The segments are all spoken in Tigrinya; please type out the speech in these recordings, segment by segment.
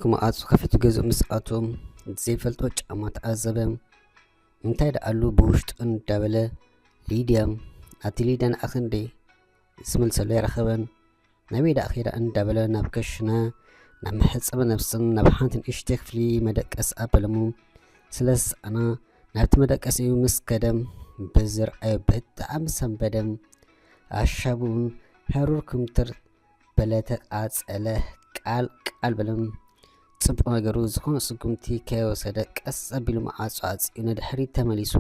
ክመዓጹ ከፊቱ ገዝኡ ምስ ኣቶም ዘይፈልጦ ጫማ ተዓዘበ። እንታይ ደኣሉ ብውሽጡ እንዳበለ፣ ሊድያ፣ ኣቲ ሊድያ ንኣኸ እንዴ ዝመልሰሉ ኣይረኸበን። ናበይ ደኣ ኸይዳ እንዳበለ ናብ ከሽነ፣ ናብ መሕጸቢ ነብስን ናብ ሓንቲ ንእሽተይ ክፍሊ መደቀስ ኣበለሙ። ስለ ዝሰኣና ናብቲ መደቀሲኡ ምስ ከደ ብዝርኣዮ ብጣዕሚ ሰንበደ። ኣሻቡን ሕሩር ክምትር በለ ተቃጸለ። ቃል ቃል በለም። ጽቡቕ ነገሩ ዝኾነ ስጉምቲ ከይወሰደ ቀስ ኣቢሉ መዓጹ ኣጽዩ ንድሕሪት ተመሊሱ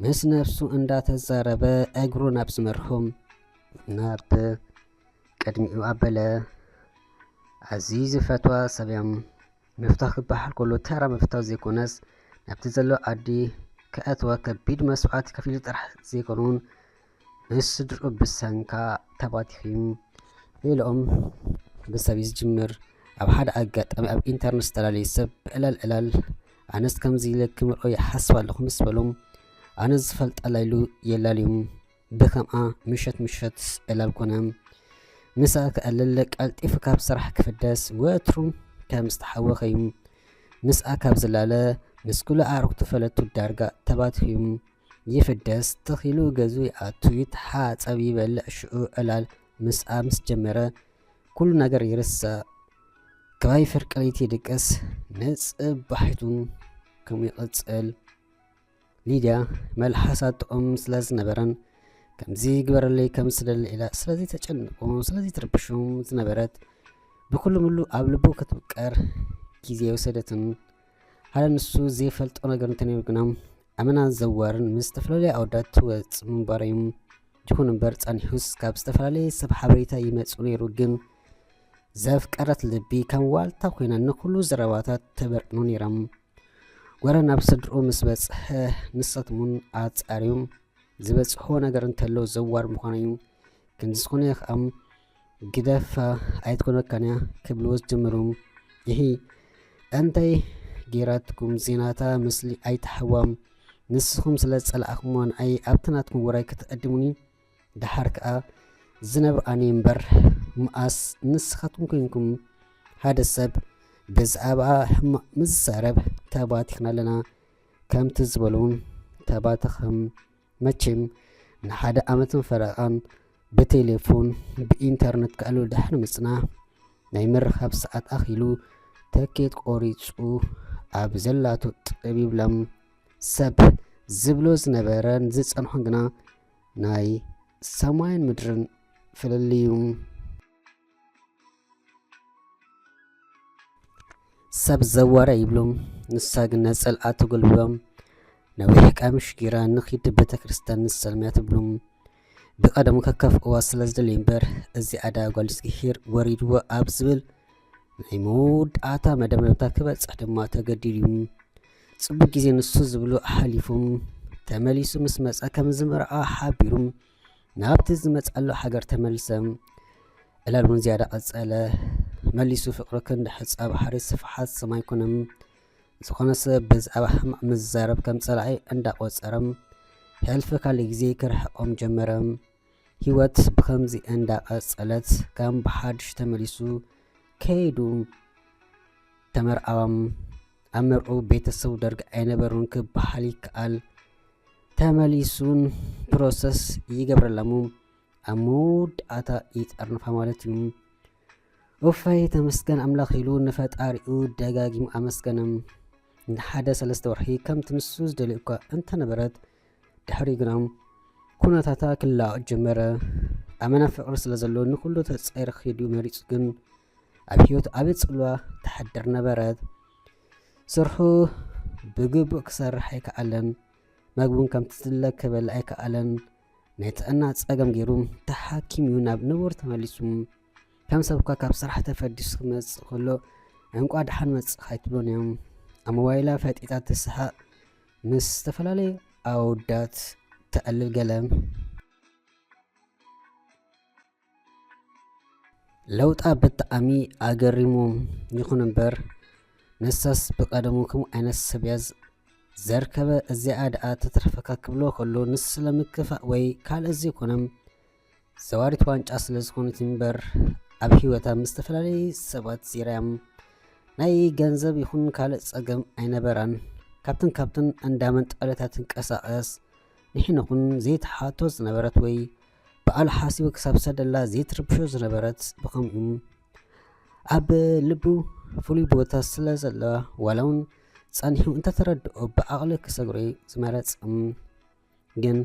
ምስ ነብሱ እንዳተዛረበ እግሩ ናብ ዝመርሖ ናብ ቅድሚኡ ኣበለ። ኣዝዩ ዝፈትዋ ሰብ እያ። ምፍታው ክበሃል ከሎ ተራ ምፍታው ዘይኮነስ ናብቲ ዘሎ ዓዲ ከእትወ ከቢድ መስዋዕቲ ከፊሉ ጥራሕ ዘይኮነውን ምስ ስድርኡ ብሰንካ ተባቲኺ ኢሎም ብሰብ እዩ ዝጅምር። ኣብ ሓደ ኣጋጣሚ ኣብ ኢንተርነት ዝተፈላለዩ ሰብ ዕላል ዕላል ኣነስ ከምዚ ኢለ ክምርኦ ይሓስብ ኣለኹ ምስ በሎም ኣነ ዝፈልጠላ ኢሉ የላልዮም። ብከምኣ ምሸት ምሸት ዕላል ኮነ። ምስኣ ክዕልል ቀልጢፉ ካብ ስራሕ ክፍደስ ወትሩ ከም ዝተሓወኸ እዩ። ምስኣ ካብ ዝላለ ምስ ኩሉ ኣዕሩኽቱ ፈለቱ ዳርጋ ተባቲኹ እዩ። ይፍደስ ተኺሉ ገዝኡ ይኣቱ ይተሓጸብ ይበልዕ ሽዑ ዕላል ምስኣ ምስ ጀመረ ኩሉ ነገር ይርሳእ። ከባይ ፍርቂ ለይቲ ይድቅስ ንጽባሒቱ ከምኡ ይቕጽል። ሊድያ መልሓሳ ጥዑም ስለ ዝነበረን ከምዚ ግበረለይ ከም ዝደሊ ኢላ ስለዚ ተጨንቆ ስለዚ ትርብሹ ዝነበረት ብኩሉ ምሉ ኣብ ልቡ ክትውቀር ግዜ የወሰደትን ሓደ ንሱ ዘይፈልጦ ነገር እንተነይሩ ግና ኣመናን ዘዋርን ምስ ዝተፈላለዩ ኣወዳት ትወፅ ምንባር እዩ። ይኹን እምበር ፃኒሑስ ካብ ዝተፈላለየ ሰብ ሓበሬታ ይመፁ ነይሩ ግን ዘፍቀረት ልቢ ከም ዋልታ ኮይና ንኩሉ ዘረባታት ተበርዕኖ ነይራ። ወረ ናብ ስድርኡ ምስ በጽሐ ንሳቶም እውን ኣጻርዮም ዝበጽሖ ነገር እንተሎ ዘዋር ምዃኑ እዩ። ክንዲ ዝኾነ ከኣ ግደፋ ኣይትኮነካን እያ ክብልዎ ዝጀመሩ። ይሂ እንታይ ጌራትኩም ዜናታ ምስሊ ኣይተሓዋም ንስኹም ስለ ዝጸላእኹምዋ ንኣይ ኣብቲ ናትኩም ውራይ ክትዕድሙኒ ደሓር ከኣ ዝነብር ኣነ እምበር መኣስ ንስኻትኩም ኮንኩም ሓደ ሰብ ብዛዕባኣ ሕማቕ ምስ ዝዛረብ ተባቲኽና ኣለና ከምቲ ዝበሉ ተባተኸም። መቸም ንሓደ ዓመትን ፈረቓን ብቴሌፎን ብኢንተርነት ክዕልሉ ድሕሪ ምጽናሕ ናይ ምርኻብ ሰዓት ኣኺሉ ተኬት ቆሪጹ ኣብ ዘላቶ ጥብ ይብላ። ሰብ ዝብሎ ዝነበረን ዝጸንሖን ግና ናይ ሰማይን ምድርን ፍልልይ እዩ። ሰብ ዘዋረ ይብሉ፣ ንሳ ግን ነጸልኣ ተጎልብቦም ነዊሕ ቀምሽ ጌራ ንኺድ ቤተ ክርስቲያን ንሰልምያ ትብሉ። ብቐደሙ ከከፍእዋ ስለ ዝደልዩ እምበር እዚኣ ደኣ ጓል እግዚኣብሄር ወሪድዎ ኣብ ዝብል ናይ መወዳእታ መደምደምታ ክበጽሕ ድማ ተገዲዱ እዩ። ጽቡቕ ግዜ ንሱ ዝብሉ ሓሊፉ ተመሊሱ ምስ መጸ ከም ዝምርዓ ሓቢሩ ናብቲ ዝመጽኣሉ ሃገር ተመልሰ። ዕላል እውን ዝያዳ ቀጸለ። መሊሱ ፍቕሪ ክንዲ ሕጻ ባሕሪ ስፍሓት ሰማይ ኮነ። ዝኾነ ሰብ ብዛዕባ ሕማቕ ምዝዛረብ ከም ጸላኢ እንዳቖጸረ ሕልፊ ካልእ ግዜ ክርሕቖም ጀመረ። ህይወት ብኸምዚ እንዳቐጸለት ከም ብሓድሽ ተመሊሱ ከይዱ ተመርዓዋ። ኣብ መርዕኡ ቤተሰቡ ደርጊ ኣይነበሩን ክበሃል ይከኣል። ተመሊሱን ፕሮሰስ ይገብረላ እሞ ኣብ መወዳእታ ይጠርንፋ ማለት እዩ። ኡፋይ ተመስገን ኣምላኽ ኢሉ ንፈጣሪኡ ደጋጊሙ ኣመስገነ። ንሓደ ሰለስተ ወርሒ ከምቲ ንሱ ዝደልዮ እኳ እንተነበረት ድሕሪኡ ግና ኩነታታ ክለዋወጥ ጀመረ። ኣመና ፍቕሪ ስለ ዘሎ ንኹሉ ተጸይሩ ክኸይድ እዩ መሪጹ ግን ኣብ ህይወቱ ዓቢ ጽልዋ ትሓድር ነበረት። ስርሑ ብግቡእ ክሰርሕ ኣይከኣለን። መግቢ እውን ከምቲ ዝድለ ክበልዕ ኣይከኣለን። ናይ ጥዕና ጸገም ገይሩ ተሓኪሙ ናብ ንቡር ተመሊሱ። ከም ሰብ እኳ ካብ ስራሕ ተፈዲሱ ክመጽእ ከሎ እንቋዕ ደሓን መጻእካ ኣይትብሎን እዮም። ኣብ ሞባይላ ፈጢጣ ትስሕቕ ምስ ዝተፈላለዩ ኣወዳት ተዕልል ገለ። ለውጣ ብጣዕሚ ኣገሪሙ። ይኹን እምበር ንሳስ ብቐደሙ ከምኡ ዓይነት ሰብ እያ ዘርከበ። እዚኣ ደኣ ተትረፈካ ክብሎ ከሎ ንሱ ስለምክፋእ ወይ ካልእ ዘይኮነ ዘዋሪት ዋንጫ ስለ ዝኾነት እምበር ኣብ ህይወታ ምስ ዝተፈላለዩ ሰባት ዜራያ ናይ ገንዘብ ይኹን ካልእ ጸገም ኣይነበራን። ካብትን ካብትን እንዳ መንጠለታ ትንቀሳቐስ፣ ንሕና ኹን ዘይትሓቶ ዝነበረት ወይ በዓል ሓሲቡ ክሳብ ሰደላ ዘይትርብሾ ዝነበረት ብኸምኡ ኣብ ልቡ ፍሉይ ቦታ ስለ ዘለዋ፣ ዋላ እውን ጸኒሑ እንተተረድኦ ብዓቕሊ ክሰግሮ ዝመረጽ። ግን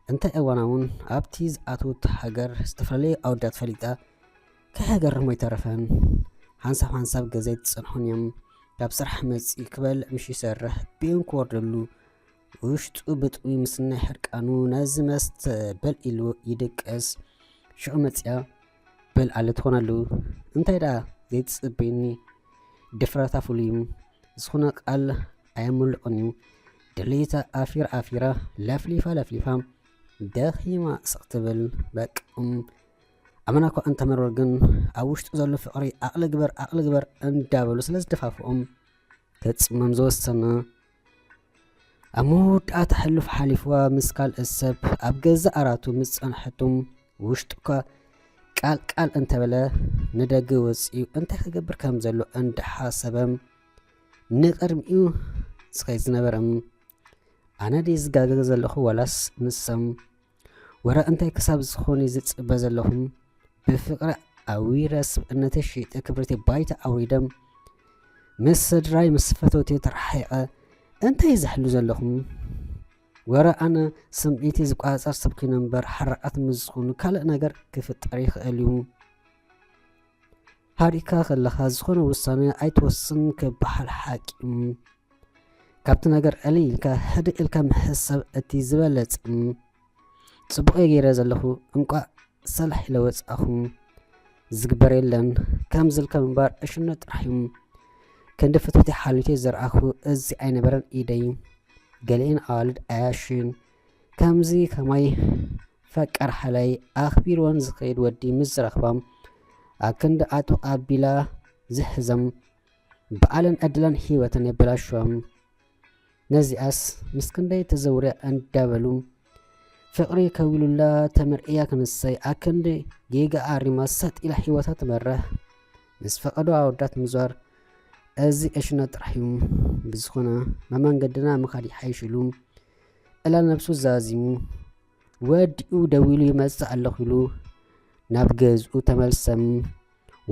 እንታይ እዋና እውን ኣብቲ ዝኣተወቶ ሃገር ዝተፈላለዩ ኣወዳት ፈሊጣ ከይሃገርሞ ኣይተረፈን። ሓንሳብ ሓንሳብ ገዛ ኣይትጸንሑን እዮም። ካብ ስራሕ መጺኡ ክበልዕ ምሽ ይሰርሕ፣ ብእን ክወርደሉ ውሽጡ ብጥሙይ ምስናይ ሕርቃኑ ነዚ መስተ በል ኢሉ ይድቅስ። ሽዑ መጺኣ በል ኣለ ትኾነሉ። እንታይ ደኣ ዘይትጽበየኒ ድፍረታ ፍሉይ እዩ። ዝኾነ ቃል ኣየምልቕን እዩ። ድሌታ ኣፊር ኣፊራ ለፍሊፋ ለፍሊፋ ደኺማ ስቕ ትብል። በቃ እም፣ ኣመና እኳ እንተመረር ግን ኣብ ውሽጡ ዘሎ ፍቕሪ ዓቕሊ ግበር ዓቕሊ ግበር እንዳበሉ ስለ ዝደፋፍኦም ክጽመም ዝወሰነ። ኣብ መወዳእታ ሕሉፍ ሓሊፍዋ ምስ ካልእ ሰብ ኣብ ገዛ ኣራቱ ምስ ጸንሐቶም ውሽጡ እኳ ቃል ቃል እንተበለ ንደገ ወጺኡ እንታይ ክገብር ከም ዘሎ እንዳሓሰበ ንቕድሚኡ ዝኸይድ ዝነበረ። ኣነ ድየ ዝጋገ ዘለኹ ዋላስ ንሶም? ወረ እንታይ ክሳብ ዝኾነ ዝጽበ ዘለኹም? ብፍቕሪ ኣዊረ ስብእነተይ ሽይጠ ክብረተይ ባይታ ኣውሪደ ምስ ስድራይ ምስ ፈተውተይ ተረሓሒቐ እንታይ ዝሕሉ ዘለኹም? ወረ ኣነ ስምዒተይ ዝቆጻጸር ሰብ ኮይነ እምበር ሓራቓት ምስ ዝኾኑ ካልእ ነገር ክፍጠር ይኽእል እዩ። ሃሪእካ ከለኻ ዝኾነ ውሳነ ኣይትወስን ክበሃል ሓቂ እዩ። ካብቲ ነገር ዕልል ኢልካ ህድእ ኢልካ ምሕሳብ እቲ ዝበለጸ። ጽቡቕ እየ ገይረ ዘለኹ፣ እንቋዕ ሰላሕ ኢለ ወጻእኹ። ዝግበር የለን፣ ከምዚ ኢልካ ምንባር ዕሽነት ጥራሕ እዩ። ክንዲ ፍትወተይ ሓልዮተይ ዘርኣኹ እዚ ኣይነበረን ኢደይ። ገሊኤን ኣዋልድ ኣያሽን ከምዚ ከማይ ፈቃር ሓላይ ኣኽቢርወን ዝኸይድ ወዲ ምስ ዝረኽባ ኣክንዲ ኣጥብቕ ኣቢላ ዝሕዘም በዓለን ዕድለን ህይወተን የበላሽወም። ነዚኣስ ምስ ክንደይ ተዘውርያ እንዳበሉ ፍቕሪ ከዊሉላ ተመርዕያ ክንሰይ ኣክንዲ ጌጋ ኣሪማ ሰጥ ኢላ ህይወታ ትመርሕ። ምስ ፈቐዶ ኣወዳት ምዟር እዚ ዕሽነት ጥራሕ እዩ። ብዝኾነ መመንገድና ምኻድ ይሓይሽ ኢሉ እላ ነብሱ ዛዚሙ ወዲኡ ደዊሉ ይመጽእ ኣለኹ ኢሉ ናብ ገዝኡ ተመልሰም።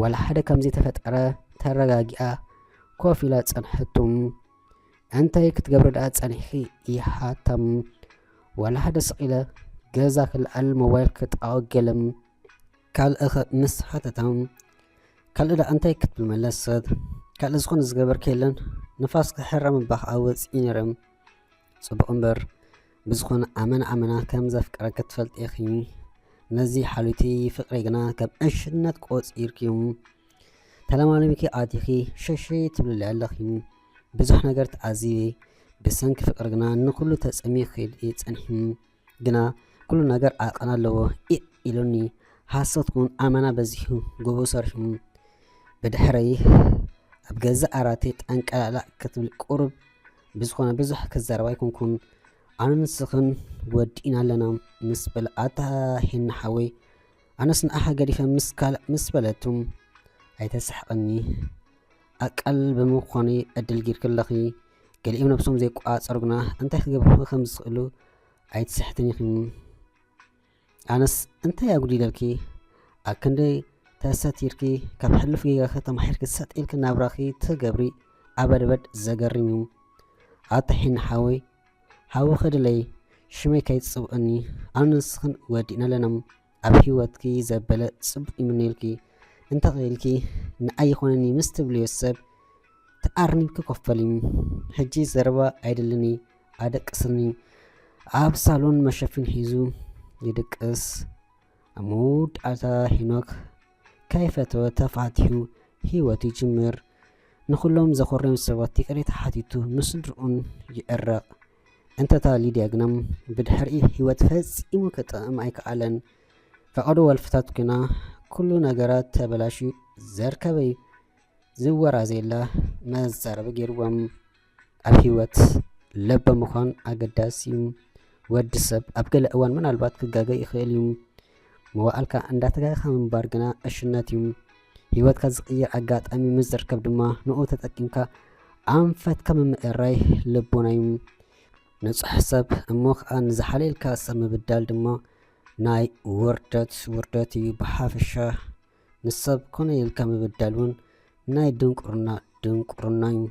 ዋላ ሓደ ከም ዘይተፈጠረ ተረጋጊኣ ኮፍ ኢላ ጸንሐቱ። እንታይ ክትገብሪ ደኣ ጸኒሕኪ? ይሓተም። ዋላ ሓደ ስቕ ኢለ ገዛ ክልዓል ሞባይል ክጣወ ገለም ካልእኸ ምስ ሓተታ ካልእ ደኣ እንታይ ክትብል መለሰት? ካልእ ዝኾነ ዝገበርኪ የለን? ንፋስ ክሕረም እባ ከዓ ወፂኢ ነይረ። ጽቡቕ እምበር ብዝኾነ ኣመና ኣመና ከም ዘፍቅረኪ ትፈልጢ ኢኺ። ነዚ ሓሉቲ ፍቕሪ ግና ከም ዕሽነት ቆጺርክዩ። ተለማሊምኪ ኣቲኺ ሸሸይ ትብልለይ ኣለኺ። ብዙሕ ነገር ተዓዚበ። ብሰንኪ ፍቕሪ ግና ንኹሉ ተጸሚኺ ጸኒሕኪ። ግና ኩሉ ነገር ዓቐን ኣለዎ ኢዕ ኢሉኒ። ሓሶት ኩን ኣመና በዚሑ ጎቦ ሰሪሑ። ብድሕረይ ኣብ ገዛእ ዓራተይ ጠንቀላዕላዕ ክትብል ቁሩብ ብዝኾነ ብዙሕ ክዛረብ ኣይኮንኩን። ኣነ ንስኽን ወዲእና ኣለና ምስ በለ ኣታ ሄና ሓወይ ኣነስ ንዓኻ ገዲፈ ምስ ካልእ ምስ በለቱ ኣይተስሕቐኒ። ኣቃል ብምዃነይ ዕድል ጌርኪ ኣለኺ። ገሊኦም ነብሶም ዘይቆጻጸሩ ግና እንታይ ክገብሩኺ ከም ዝኽእሉ ኣይትስሕትን ኢኺ። ኣነስ እንታይ ኣጉዲለልኪ? ኣብ ክንደይ ተሰቲርኪ ካብ ሕሉፍ ጌጋኺ ተማሒርኪ ሰጥ ኢልኪ ናብራኺ ትገብሪ ኣበድበድ ዘገርም እዩ። ኣታ ሒና ሓወይ ሓዊ ክድለይ ሽመይ ከይትጽውዕኒ ኣነ ንስኽን ወዲእና ኣለና። ኣብ ህይወትኪ ዘበለ ጽቡቕ ይምነየልኪ። እንተኽኢልኪ ንኣይ ይኾነኒ ምስ ትብልዮ ሰብ ተኣርኒብኪ ኮፈሊ። ሕጂ ዘረባ ኣይደልኒ ኣደቅስኒ። ኣብ ሳሎን መሸፊን ሒዙ ይድቅስ። ኣብ መወዳእታ ሄኖክ ከይፈተወ ተፋቲሑ ህይወቱ ይጅምር። ንኹሎም ዘኾርዮም ሰባት ይቕሬታ ሓቲቱ ምስ ስድርኡን ይዕረቕ። እንተታ ሊድያ ግና ብድሕሪኡ ህይወት ፈጺሙ ክጥዕም ኣይከኣለን። ፈቐዶ ወልፍታት ግና ኩሉ ነገራት ተበላሽዩ ዘርከበ እዩ። ዝወራዘየላ መዛረቢ ገይርዎም። ኣብ ህይወት ለበ ምዃን ኣገዳሲ እዩ። ወዲ ሰብ ኣብ ገለ እዋን ምናልባት ክጋገ ይኽእል እዩ። መዋእልካ እንዳተጋገኻ ምንባር ግና ዕሽነት እዩ። ህይወትካ ዝቕይር ኣጋጣሚ ምስ ዝርከብ ድማ ንኡ ተጠቂምካ ኣንፈትካ ምምእራይ ልቦና እዩ። ንጹሕ ሰብ እሞ ከዓ ንዝሓለየልካ ሰብ ምብዳል ድማ ናይ ውርደት ውርደት እዩ። ብሓፈሻ ንሰብ ኮነ ኢልካ ምብዳል እውን ናይ ድንቁርና ድንቁርና እዩ።